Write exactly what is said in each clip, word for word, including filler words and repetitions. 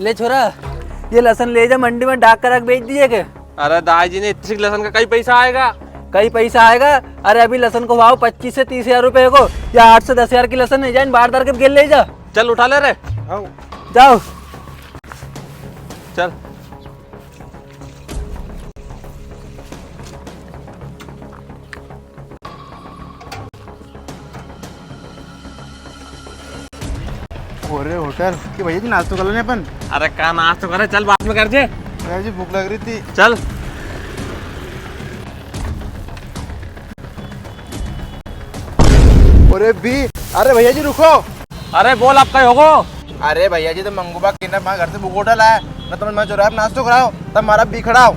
ले छोरा, ये लसन ले जा मंडी में, डाक करा के बेच दीजे के। अरे दाई जी ने इतनी लसन का कई पैसा आएगा? कई पैसा आएगा? अरे अभी लसन को भाव पच्चीस से तीस हजार रुपए को, या आठ से दस हजार की लसन है, जा इन बारदार के गेल ले जा। चल उठा ले रे। आओ। जाओ। चल। अरे होटल के भैया जी, नाश्तो कर लेने अपन। अरे का नाश्तो करे, चल बाद में कर जे। भैया जी भूख लग रही थी। चल। अरे बी, अरे भैया जी रुको। अरे बोल, अब कई होगो? अरे भैया जी, तो मंगूबा किने मारे घर से भूखो उठा लाया, ना तुम मैं चुराया नाश्तो कराओ, तब मारा बी खड़ाओ।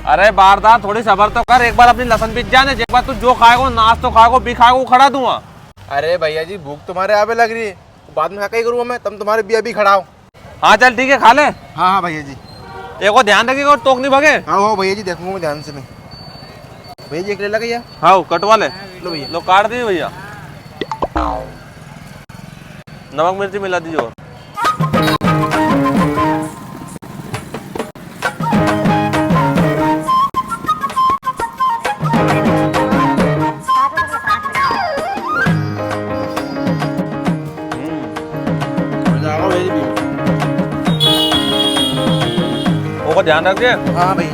अरे बारदार, थोड़ी सबर तो कर, एक बार अपनी लसन बिक जाने, एक बार तू जो खाएगो, नाश्तो खाएगो, बी खाएगो, वो खड़ा दूंगा। अरे भैया जी, भूख तुम्हारे आवे लग रही है, बाद में खा के ही करूँगा मैं, तुम तुम्हारे बी अभी खड़ाओ। हाँ चल ठीक है, खा ले। हाँ, हाँ भैया जी। एको ध्यान रखिएगा और तोक नहीं भागे। हाँ, हाँ भैया जी, देखूंगा मैं ध्यान से मैं। भैया जी, एक ले ला भैया। हाँ, कटवा ले। लो भैया। लो, काट दिए भैया। नमक मिर्ची मिला दीजिए और। हम्म। मजा आवा भाई भी। ओको ध्यान रख दे। हाँ भाई।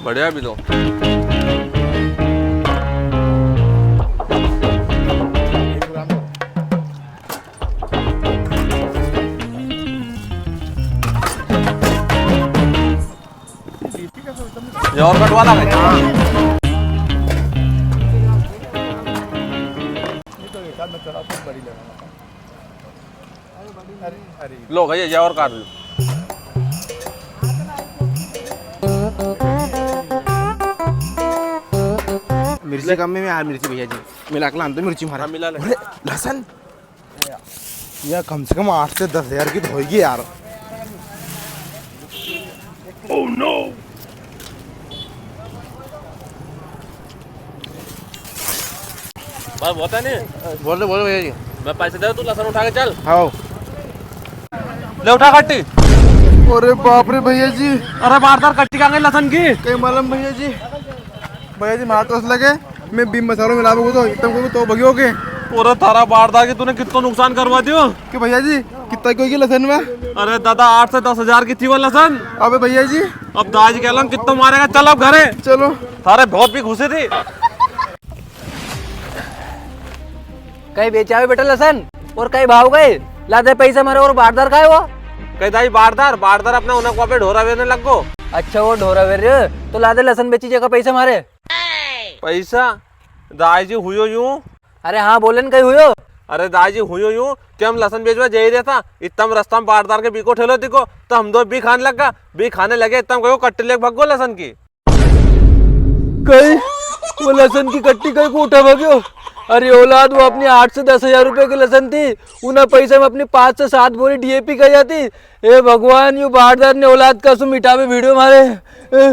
बढ़िया भी दो। ये और कटवा ला भाई। लो भैया, ये और काट लो। मिर्ची कम में यार, मिर्ची भैया जी। मिला के लान दो मिर्ची मारा। हाँ, मिला ले। अरे, लसन। या कम से कम आठ से दस हजार की तो होगी यार। Oh no! बस बहुत है नहीं। बोल दे, बोल दे भैया जी। मैं पैसे दे, तू लसन उठा के चल। हाँ। ले उठा कट्टी। अरे बाप रे भैया जी। अरे बारदार, कट्टी कहाँ गई लसन की? कई मालूम भैया जी। भैया जी, मार तो लगे। मैं बीम मसालो मिलावे को तो, इतम को तो भगियो के। अरे थारा बारदार की तूने कितना नुकसान करवा दियो। कि भैया जी, कितना की होगी लसन में? अरे दादा, आठ से दस हजार की थी वो लसन। अबे भैया जी। अब दाई जी कह लो कितना मारेगा, चल अब घरे। चलो। थारे बहुत भी घुसी थी। कई बेचावे बेटा लसन और कई भाव गए? ला दे पैसा मारे। और बारदार का है वो? कई दाई बारदार, बारदार अपना उन्हें को पे ढोरा वेने लग गो। अच्छा, वो ढोरा वे रे, तो ला दे लसन बेची जगह पैसा मारे। पैसा? दाई जी हुयो यूं। अरे हाँ, बोले न, कई हुयो? अरे दाई जी हुयो यूं कि हम लसन बेचवा जाई रहा था, इतना हम रास्ता में बारदार के बीको ठेलो दिखो, तो हम दो बी खाने लग गया। बी खाने लगे, इतना हम कहो कट्टे लेके भाग गो लसन की। कई वो लसन की कट्टी कई को उठा भाग्यो? अरे औलाद, वो अपनी आठ से दस हजार रुपए की लसन थी, उन्हें पैसे में अपनी पाँच से सात बोरी डीएपी कर जाती। ए भगवान, यू बारदार ने औलाद का सु मिटावे वीडियो मारे। ए,